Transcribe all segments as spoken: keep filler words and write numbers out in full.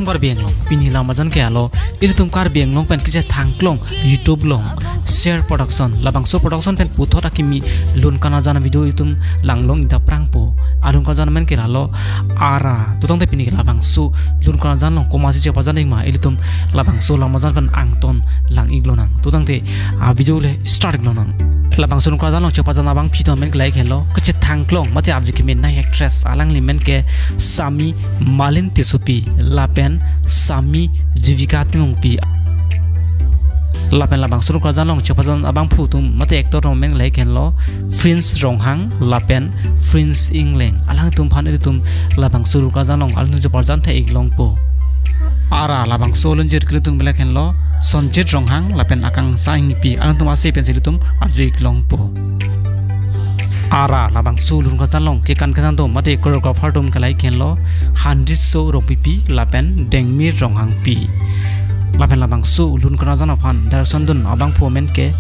Karbi Anglong, pini lam arjan ke alo, ilitum Karbi Anglong pen kechethangklong YouTube along Ser Production, labangso production pen puthot akimi lun karjan avideo ilitum langlong-ik aphrangpo. Alun karjan amen ke lalo Ara. To tangte pini ke labangso lun karjan along komatsi cheparjan-ik ma, ilitum labangso lam arjan pen angton lang-ik lonang. To tangte avideo le start-ik lonang. Labangso lun karjan along cheparjan abangpi atum amen ke lahei henlo, kechethangklong mate arje kemenei actress, alangli amen ke Sami Malin Tissopi lapen Sami Jivika Timungpi. Lapen labangso lun karjan along cheparjan abangphu atum mate actor atum amen ke lahei henlo, Prince Ronghang lapen Prince Engleng. Alangtum aphan ilitum labangso lun karjan along alangtum cheparjan the-ik longpo. Ara labangso lun jirkli atum amen ke lahei henlo, Sonjit Ronghang lapen Akangsha Ingpi, alangtum ase pensi ilitum arju-ik longpo. Ara labangso lun karjan along kekan kekan atum mate choreographer atum ke lahei henlo, Hanjit So Rongpipi lapen Dengmir Ronghangpi. Lapen labangso lun karjan aphan direction dun abangphu amen ke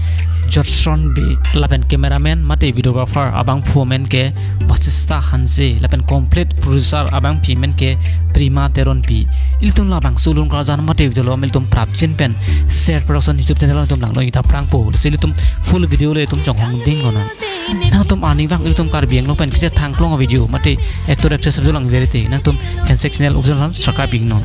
Jotson Bey. Lapen cameraman mate videographer abangphu amen ke Basista Hanse. Lapen complete producer abangpi amen ke Prima Teronpi. Ilitum labangso lun karjan mate video along ilitum prapjin pen Ser Production YouTube channel along ilitum langlong-ik aphrangpo. Lasi ilitum full video le ilitum chonghong ding lonang. Nangtum arnivang ilitum Karbi Anglong pen kechethangklong avideo mate actor actress avideo lang verite, nangtum handshake channel ukjon han subscribe-ik non.